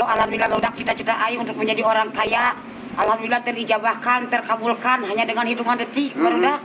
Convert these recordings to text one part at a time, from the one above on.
Alhamdulillah barudak, cita-cita aing untuk menjadi orang kaya alhamdulillah terijabahkan, terkabulkan hanya dengan hitungan detik, barudak.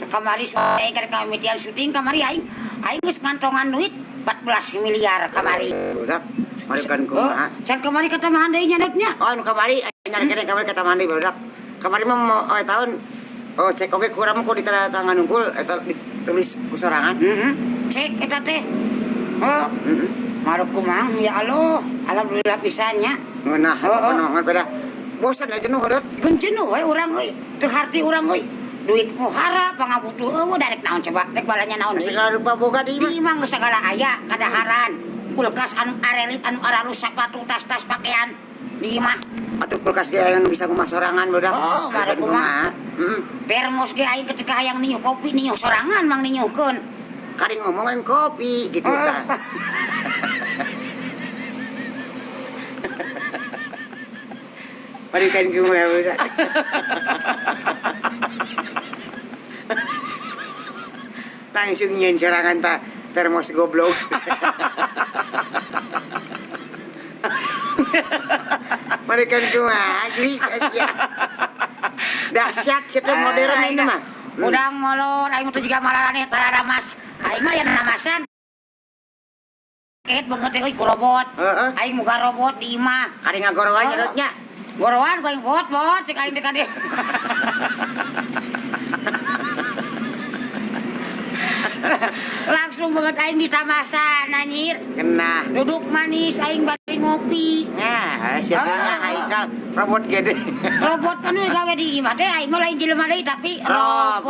Kamari aing kan kamitian syuting kamari, aing aing geus ngantongan duit 14 miliar kamari. Barudak, marukan Oh, kumaha? Can kamari katambahan deui nya dutnya. Oh, anu kamari aing nyari kene kamari katambahan deui, barudak. Kamari mah mau oh, tahun. Oh, cek oge kurang mah ku ditandatangan unggul eta ditulis ku sorangan. Heeh. Cek eta teh. Oh, maruk kumang ya Allah. Alhamdulillah pisannya. Ngeunah, Oh. oh, ngan beda. Bosan aja jenuh dot. Keun jenuh we urang euy. Teu harti urang euy. Duit pohara pangabutuh eueuh, darek naon coba? Rek balanya naon deui? Segala rupa boga di Di imah. imah geus sagala aya kadaharan. Kulkas anu arelit, anu aralus, sepatu, tas-tas, pakaian di imah. Atuh kulkas ge aya nu bisa ngumah sorangan, barudak. Oh, maruk kumaha? Heeh. Termos ge aing ketika hayang niuh kopi niuh sorangan mang niuhkeun. Kari ngomongin kopi gitu Oh. tah. Balikan kumaha, barudak? Langsung nyen sorangan ta termos goblok. Balikan kumaha geli ya. Dahsyat sia modern ini mah. Udang molor aing mah teu jiga malaraneh tararamas. Aing mah ya namasan. Kehet banget teh euy ku robot. Heeh. Aing muga robot di imah. Kari ngagorowan Oh. nyedotnya. Gorowan ku aing bot bot cek aing teh kade. Langsung banget aing ditamasan anjir. Kena. Duduk manis aing bari ngopi. Nah, siapa Ah. Haikal robot gede. Robot anu gawe di imah teh aing mah lain jelema deui tapi Robot,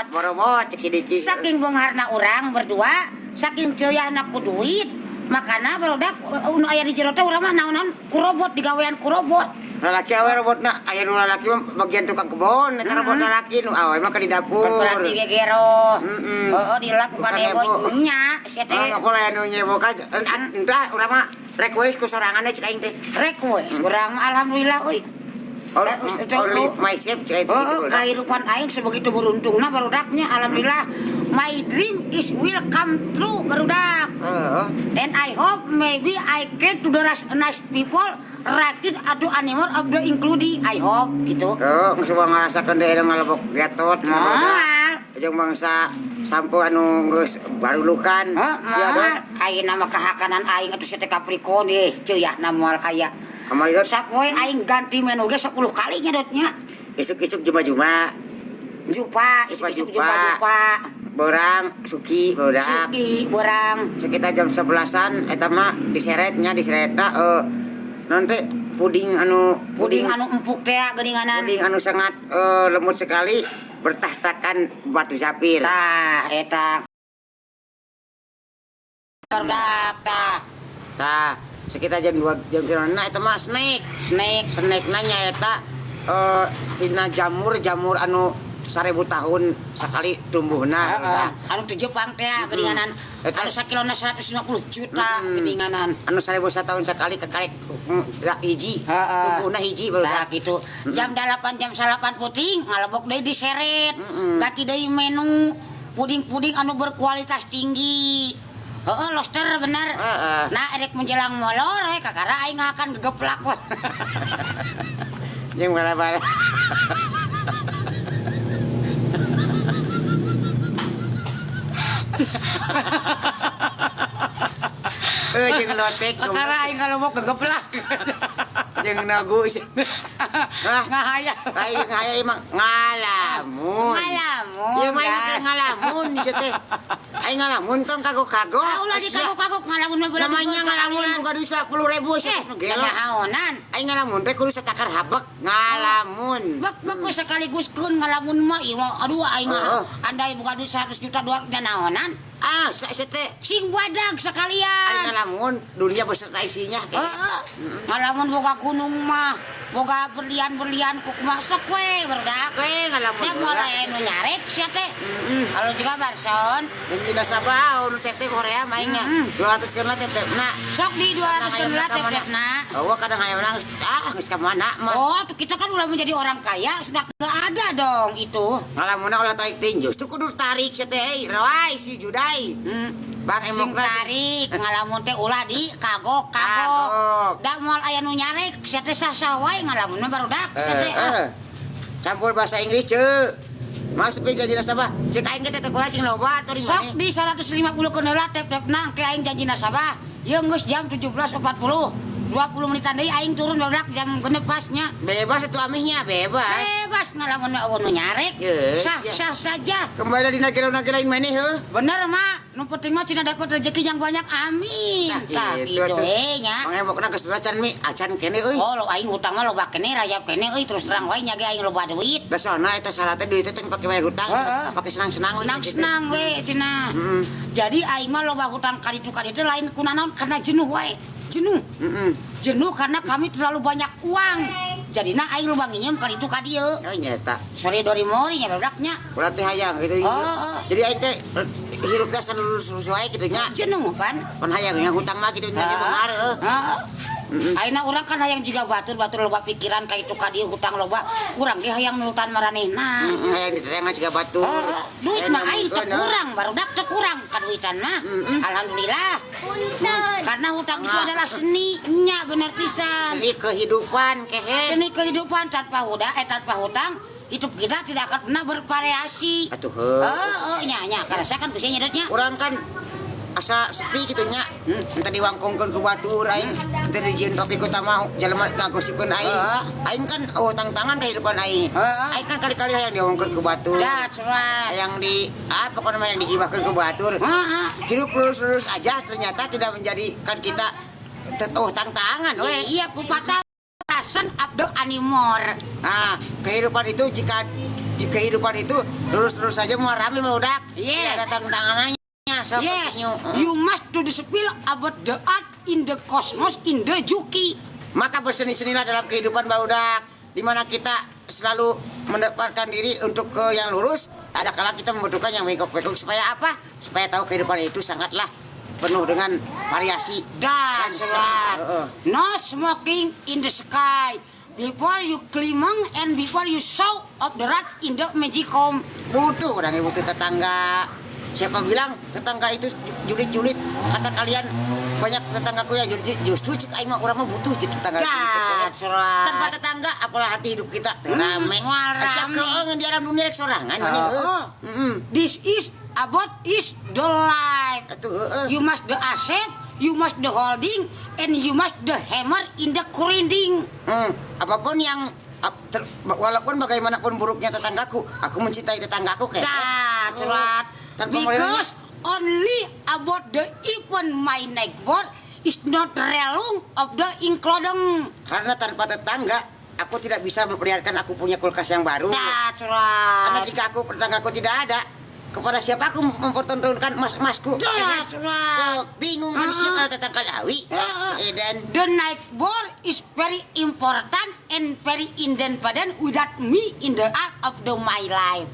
robot. robot cek si Diki. Saking beungharna urang berdua, saking ceuyahna ku duit, makana barudak nu aya di jero teh urang mah naon-naon ku robot, digawean ku robot. Lalaki awe robotna, aya nu lalaki mah bagian tukang kebon, eta robot lalaki, nu awe mah ke di dapur. Kan berarti gegero. Heeh, dilakukan Bukan ebo ebo. nya sia teh. Ah, pola anu nyebo ka entah urang mah request ku sorangan cek aing teh. Request urang mah alhamdulillah euy. Only myself cek aing teh Oh, gitu. kehidupan aing sebegitu beruntungna barudaknya, alhamdulillah. My dream is will come true, barudak. Heeh. And I hope maybe I can to the nice people rakyat atau animal of the including I hope gitu. Oh, geus ngarasakeun deui ngalebok gatot. Moal. Jeung bangsa sampo anu geus barulukan. Heeh, Sia moal. dot. Ayeuna mah kahakanan aing atuh sia teh Capricorn deh, ceuyahna moal aya. Kamari dot. Sapoe aing ganti menu ge 10 kali nya dotnya. Isuk-isuk juma-juma. Jupa, isuk-isuk Jupa. jupa-jupa. Borang suki barudak. Suki borang. Sekitar jam 11-an eta mah diseretnya, diseretna nanti puding anu Puding anu empuk teh geuninganan. Puding anu sangat lembut sekali bertahtakan batu zapir. Tah eta. Barudak tah. Tah, sekitar jam 2 jam 3 eta mah snack. Snack. Snack nya eta tina jamur jamur anu 1000 tahun sekali tumbuhna. Heeh. Anu di Jepang teh geuninganan. Eta- Anu sakilona 150 juta geuninganan. Anu 1000 tahun sekali kekarek hiji. Heeh. Tumbuhna hiji baru. Nah gitu. Jam 8 jam 9 peuting ngalebok deui diseret. Ganti deui menu puding-puding anu berkualitas tinggi. Heeh, loster bener. Heeh. Nah, erek menjelang molor we kakara aing ngahakan gegeplak. Jeung bala-bala. Eh, jeung lotek. Kakara aing ngalebok gegeplak. Jeung nagu. Hah? Ngahayal. Aing ngahayal emang ngalamun. Ngalamun. Ieu mah gas. ngalamun ieu teh. Aing ngalamun tong kagok-kagok. Ah, ulah dikagok-kagok ngalamun mah belah Namanya ngalamun buka duit 10.000 Eh, nu gelo. kadahaonan. Aing ngalamun teh kudu satakar habek ngalamun. Bek bek we sekaligus keun ngalamun mah ieu mah aduh aing Heeh. andai buka duit 100 juta 200 naonan. Ah, sa teh Sing badag aing sekalian. ngalamun dunia beserta isinya. Heeh. Ngalamun boga gunung mah, boga berlian-berlian ku kumaha sok we barudak. We ngalamun. Ya moal aya nu nyarek sia teh. Kalau juga Barson, Jeung dina sabau nu teh Korea mah aing nya. 200 keun teh teh. Nah, sok di 200 keun lah teh na. Oh, kadang hayang geus ah geus ka mana mah. Oh, tuh kita kan udah menjadi orang kaya, sudah gak ada dong itu. Ngalamunna ulah tarik tinju, tuh kudu tarik sia teh euy, roai si judai. Bang Sing emok tarik ngalamun teh ulah di kagok kagok. Kagok. Da moal aya nu nyarek, sia teh sah-sah wae ngalamun mah barudak sia teh. Eh, Ah. eh. Campur bahasa Inggris ce. Masuk ke janji nasabah. Cek aing ge teh pola cing loba atuh di Sok mana. di 150 heula tep-tep nang ke aing janji nasabah. Ye geus jam 17.40. 20 menitan deui aing turun barudak jam 6 pasnya. Bebas itu amihnya, bebas. Bebas ngalamun mah euweuh nu nyarek. Yes, Sah ya. sah saja. Kembali di nagela-nagelain maneh heuh. Bener mak, nu penting mah cina dapat rezeki yang banyak, amin. Tah gitu we nya. Pangebokna geus acan mi, acan kene euy. Oh, lo aing hutang mah loba kene, rayap kene euy, terus terang wae nya ge aing loba duit. Da soalna eta syaratnya duit teh pake bayar hutang, Heeh. pake senang-senang we, Senang-senang we cenah. Heeh. Jadi aing mah loba hutang kaditu kaditu lain kunanaon karena jenuh wae. Jenuh. Heeh. Jenuh karena kami terlalu banyak uang. Jadina aing loba nginjem kaditu ka dieu. Oh nya eta. Sorry dori mori nya budaknya. Urang teh hayang gitu. Oh, oh. Jadi aing teh hirup teh salurus-lurus wae kitu nya. Jenuh kan? Pan hayang yang hutang mah kitu nya beunghar heuh. Heeh. Ayeuna urang kan hayang jiga batur-batur loba pikiran ka itu ka dieu hutang loba. Urang ge hayang nurutan maranehna. Heeh, hayang diteangan siga batur. Heeh, duit mah aing teu kurang, barudak teu kurang kaduitan mah. Alhamdulillah. Karena hutang itu adalah seni nya bener pisan. Seni kehidupan kehe. Seni kehidupan tanpa hutang, tanpa hutang hidup kita tidak akan pernah bervariasi. Atuh heuh. Oh, nya nya karena saya kan bisa nyedotnya. Urang kan asa sepi gitu nya. Entah diwangkongkeun ku batur aing, entah dijieun topik utama jelema ngagosipkeun aing. Aing kan oh tantangan kehidupan aing. Aing kan kali-kali hayang diomongkeun ku batur. That's right. Hayang di ah pokoknya mah yang digibahkeun ku batur. Heeh. Hidup lurus-lurus aja ternyata tidak menjadikan kita oh tantangan we. Iya, pepatah person of the animal. Nah, kehidupan itu jika kehidupan itu lurus-lurus saja mau rame mau udah. Yes. Ada tantangannya. Sok Yes, nyu. you must to the spill about the art in the cosmos in the juki. Maka berseni-senilah dalam kehidupan barudak, di mana kita selalu mendapatkan diri untuk ke yang lurus. Ada kala kita membutuhkan yang bengkok-bengkok supaya apa? Supaya tahu kehidupan itu sangatlah penuh dengan variasi. That's right. Heeh. No smoking in the sky. Before you climbing and before you show of the rat in the magicom. Butuh orang yang butuh tetangga. Siapa bilang tetangga itu julid-julid? Kata kalian banyak tetanggaku yang julid. Justru cik aing mah urang mah butuh jadi tetangga. That's right. Tanpa tetangga apalah hati hidup kita teu rame. Moal Asa rame. keungeun di alam dunia rek sorangan maneh heuh. Oh. Heeh. This is about is the life. Atuh heueuh. You must the asset, you must the holding, and you must the hammer in the grinding. Apapun yang walaupun bagaimanapun buruknya tetanggaku, aku mencintai tetanggaku kayak. That's right. Tanpa Because only about the even my neighbor is not relung of the including. Karena tanpa tetangga, aku tidak bisa memperlihatkan aku punya kulkas yang baru. That's right. Karena jika aku tetanggaku tidak ada, kepada siapa aku mempertontonkan emas-emasku? That's right. So, bingung kan sih kalau tetangga lawi. Dan The neighbor is very important and very independent without me in the art of the my life.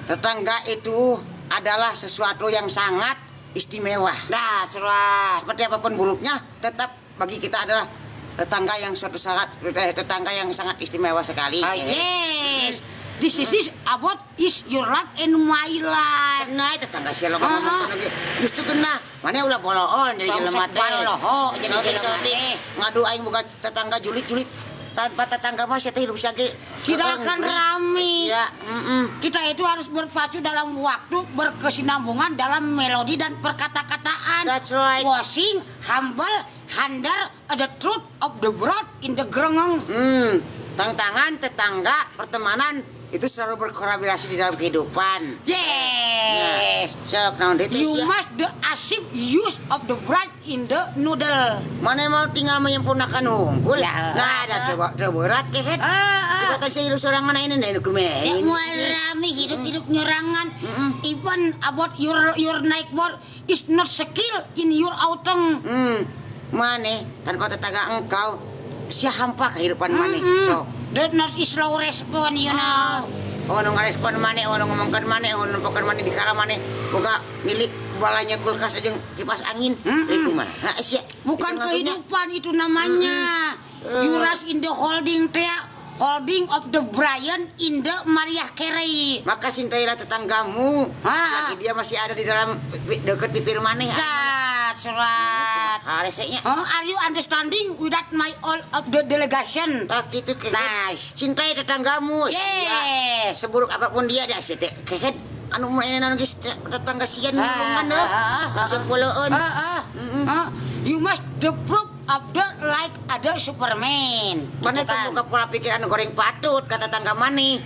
Tetangga itu adalah sesuatu yang sangat istimewa. That's right. Seperti apapun buruknya, tetap bagi kita adalah tetangga yang suatu saat tetangga yang sangat istimewa sekali. Ah, yes. This is about is your life and my life. Kena tetangga sia lo Ah, ngomong lagi. Justru kena. Mana ulah boloon jadi Tong jelema sok teh. baloloho jadi Sotik, jelema sotik. teh. Ngadu aing buka tetangga julit-julit. Tanpa tetangga mah sia teh hidup sia ge Tidak akan rame. Ya, heeh. Kita itu harus berpacu dalam waktu berkesinambungan dalam melodi dan perkata-kataan. That's right. Washing, humble, handar, the truth of the broad in the gerengeng. Tantangan tetangga, pertemanan itu selalu berkolaborasi di dalam kehidupan. Yes. Sok naon deui teh You sia? must the asip use of the bread in the noodle. Mana mau tinggal menyempurnakan unggul? Ya. Nah, ada teu berat kehet. Ah, ah. Tiba teh hidup sorangan ini nu kumaha. Ya, moal rame hidup-hidup nyorangan. Even about your neighbor is not skill in your outeng. Maneh tanpa tetangga engkau sia hampa kehidupan maneh. So, The not is slow respond, you know. Oh, nu ngarespon maneh, oh nu ngomongkeun maneh, oh nu nempokeun maneh di kala maneh boga milik balanya kulkas aja kipas angin. Deui kumaha sia? Bukan Itu ngatunya. kehidupan itu namanya. You rush in the holding teh, holding of the Brian in the Maria Carey. Maka cintailah tetanggamu. Ah. Selagi dia masih ada di dalam dekat bibir maneh. That's right. Harese nya. Oh, are you understanding without my all of the delegation? Tah kitu, kehed. Nice. Cintai tetanggamu. Yes. Seburuk apapun dia dah sia teh. Kehed anu mun anu geus tetangga sieun nulungan heuh. Sepuluheun. Ah. You must the proof of the like ada Superman. Mana Gitu tuh kan. buka pola pikir anu goreng patut ka tetangga maneh.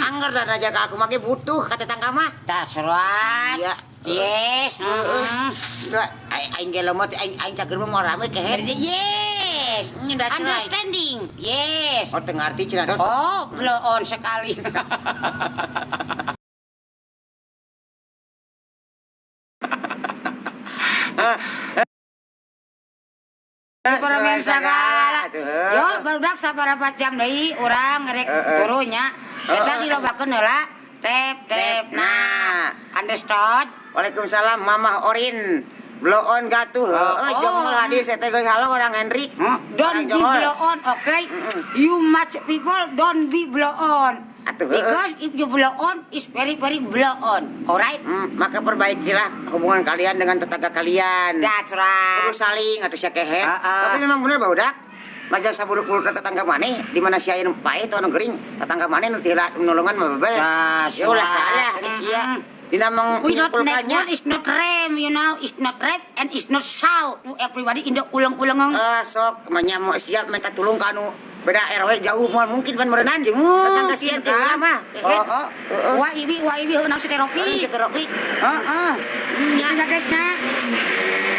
Angger dan aja ka aku mah ge butuh ka tetangga mah. That's right. Iya. Yes. Heeh. Enggak, aing aing ge lemot aing aing cager mah moal rame kehed. Yes. That's right. Understanding. Yes. Oh, teu ngarti cenah, Dot. Oh, blow on sekali. Superman segala. Yo, barudak sabaraha jam deui urang rek turunnya. Eta dilobakeun heula. Tep tep nah. Understood? Waalaikumsalam Mamah Orin. Blow on gatuh. Oh, Heeh, jongol hadir saya teh halo orang Hendrik. Don't Orang be jongol. blow on, okay? You much people don't be blow on. Atuh, heeh. Because if you blow on, it's very very blow on. Alright? Maka perbaikilah hubungan kalian dengan tetangga kalian. That's right. Kudu saling atuh sia kehed. Ah. Tapi memang bener barudak. Maja saburuk-buruk tetangga maneh di mana sia anu paeh atau anu gering, tetangga maneh nu teu nulungan mah bebel. That's Ya ulah right. salah sia. Dina We not menyimpulkannya network is not rem, you know, it's not rap and it's not shout to everybody in the ulang-ulang. Eh, sok manya mau siap minta tulung ka anu beda RW jauh moal mungkin pan meureunan. Tetangga sia teh kan? mah. Oh. Wah ibi, wah ibi, heuh si Teropi. Si Teropi. Heeh. Nya guys na.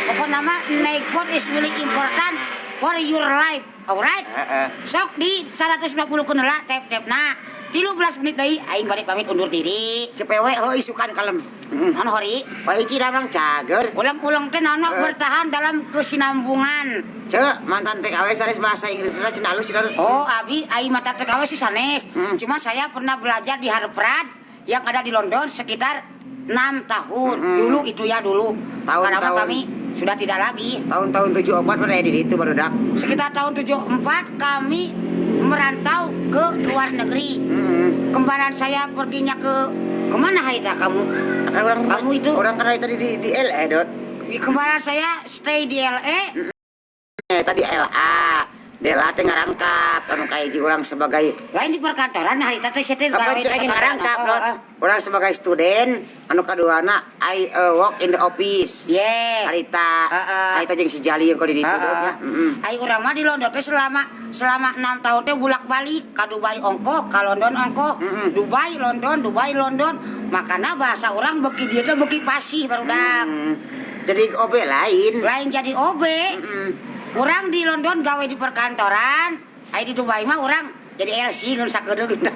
Pokoknya nama neighbor is really important for your life. Alright? Heeh. Sok di 150 heula tep tep nah. 13 menit deui aing balik pamit undur diri. CPW heuh isukan kalem. Naon hori? Pak Ici damang cager. Ulang-ulang teh naon bertahan dalam kesinambungan. Cek mantan TKW sanes bahasa Inggris cenah halus cenah. Oh, abi aing mata TKW sih sanes. Cuma saya pernah belajar di Harvard yang ada di London sekitar 6 tahun. Dulu itu ya dulu. Tahun- Karena tahun. kami sudah tidak lagi. Tahun-tahun 74 pada di itu barudak. Sekitar tahun 74 kami merantau ke luar negeri. Kembaran saya perginya ke kemana hari dah kamu? Kan orang Kamu itu? orang kan tadi di LA Dot. Kembaran saya stay di LA. Eh tadi LA. Di LA teh ngarangkap anu kahiji urang sebagai Lain di perkantoran hari teh saya teh apa gawe cek di aing ngarangkap perkantoran. Dot. Oh, oh. Orang sebagai student anu kaduana I work in the office. Yes. Harita, Heeh. harita jeung si Jali yang kau di ditu Dot, ya. Heeh. Ai urang mah di London teh selama selama 6 tahun teh bolak-balik ka Dubai ongkoh, ka London ongkoh, Dubai London, Dubai London. Makana bahasa orang beki dia teh beki fasih barudak. Jadi OB lain. Lain jadi OB. Urang di London gawe di perkantoran, ai di Dubai mah urang jadi LC nu sakedeung gitu.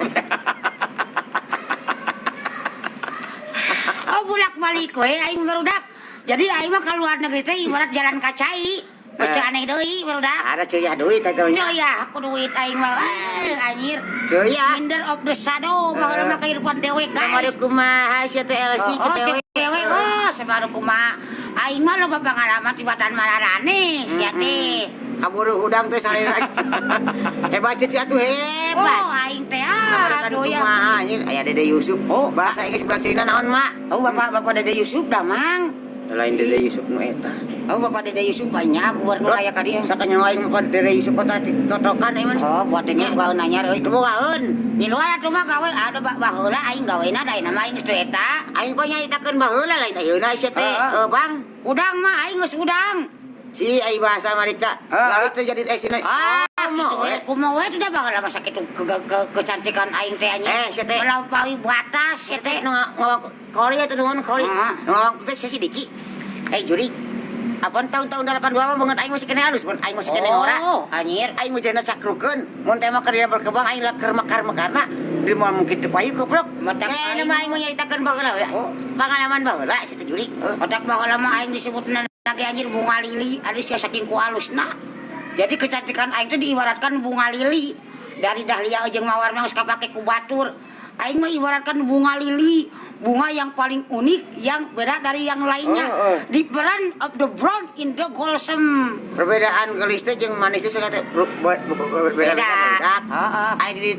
Oh bolak-balik we aing barudak. Jadi aing mah ka luar negeri teh ibarat jalan ka cai. Geus teu aneh deui barudak. Ada ceuya duit eta nya. Coy ya, aku duit aing mah. Eh, anjir. Ceuya. Minder of the shadow, baheula mah kehidupan dewek Kamari guys. kumaha sia teh LC Oh, CPW. CPW, oh, sebaru kumaha. Aing mah loba pengalaman tibatan mararane sia teh. Kaburu hudang teh salira. Hebat cece atuh hebat. Oh, aing teh ah, aduh ya. Kumaha anjir aya Dede Yusuf. Oh, bahasa Inggris berak cerita naon, Mak? Oh, Bapak Bapak Dede Yusuf dah, Mang. Lain Dede Yusuf nu eta. Oh, Bapak Dede Yusuf banyak gubernur aya ka dieu. Sakanyawa aing mah Dede Yusuf kota totokan ieu mah. Oh, buat dengar gawe nanya euy. Teu bogaeun. Di luar atuh mah gawe ada baheula aing gawena da nama aing geus teu eta. Aing kok nyaritakeun baheula lain ayeuna sia teh, Heeh. Bang. Udang mah aing geus udang. Si ai bahasa Amerika. Heeh. Lalu teh jadi sini. Ah, mau gitu we. Kumaha we sudah baheula masa kitu kecantikan aing teh anjing. Eh, sia teh. Melampaui batas sia Teh teh. nu ngawang Korea tuh nuhun Korea. Heeh. Nu ngawang teh si Diki. Eh juri. Apaan tahun-tahun 82 mah banget aing masih kene halus, mun aing masih kene ora. Oh, anjir. Aing mah jana cakrukeun, mun teh mah keur berkembang aing lah keur mekar-mekarna di moal mungkin teu payu goblok. Matak Eh, aing nu mah aing mah nyaritakeun baheula we. Oh. Pengalaman baheula si teh juri. Heuh. Otak baheula mah aing disebutna lagi anjir bunga lili, ada sia saking ku alusna. Jadi kecantikan aing teh diibaratkan bunga lili. Dari dahlia jeung mawar mah geus kapake ku batur. Aing mah ibaratkan bunga lili. Bunga yang paling unik, yang beda dari yang lainnya. Oh. Different of the brown in the golsem. Perbedaan geulis teh jeung manis teh sangat beda. Beda. Beda. Heeh.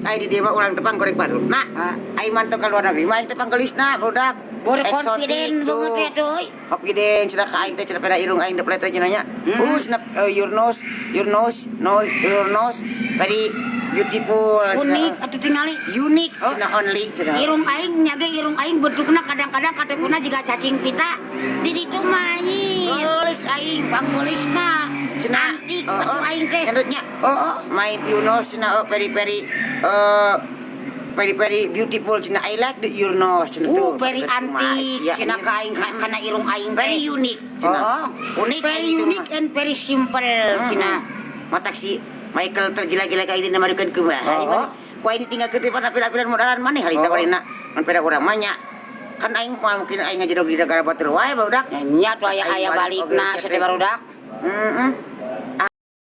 Ai di dieu mah urang tepang goreng padulna. Ah. Ai mantau ka luar negeri mah aing tepang geulisna budak. Berkonfiden banget ya tuh. Confident cenah ka aing teh, cenah pada irung aing deplet teh cenah nya. Cenah your nose, your nose, no, your nose very beautiful. Cenah. Unik atuh tingali. Unique Oh. cenah, only cenah. Irung aing nya ge, irung aing bentukna kadang-kadang kateguna jiga cacing pita. Di ditu mah anjing. Geulis aing. Panggulisna. Cenah Antik oh, atuh aing teh. Gendutnya. Oh. My you nose cenah, oh, very very very very beautiful cenah. I like your nose cenah tuh. Very Kumaha, antik iya, cenah iya. ka aing kana irung aing teh. Very unique cenah. Oh. Unik Very aing teh unique mah. and very simple cenah. Matak si Michael tergila-gila ka aing madukeun kumaha. Oh. Ku aing tinggal ketipan apil-apilan modalan maneh harita Oh. warina. Ngan peda urang mah nya. Kan aing moal mungkin aing ngajedog di negara batur wae, barudak. Nya tuh aya aya Aing balik balikna oge, sateh barudak. Heeh.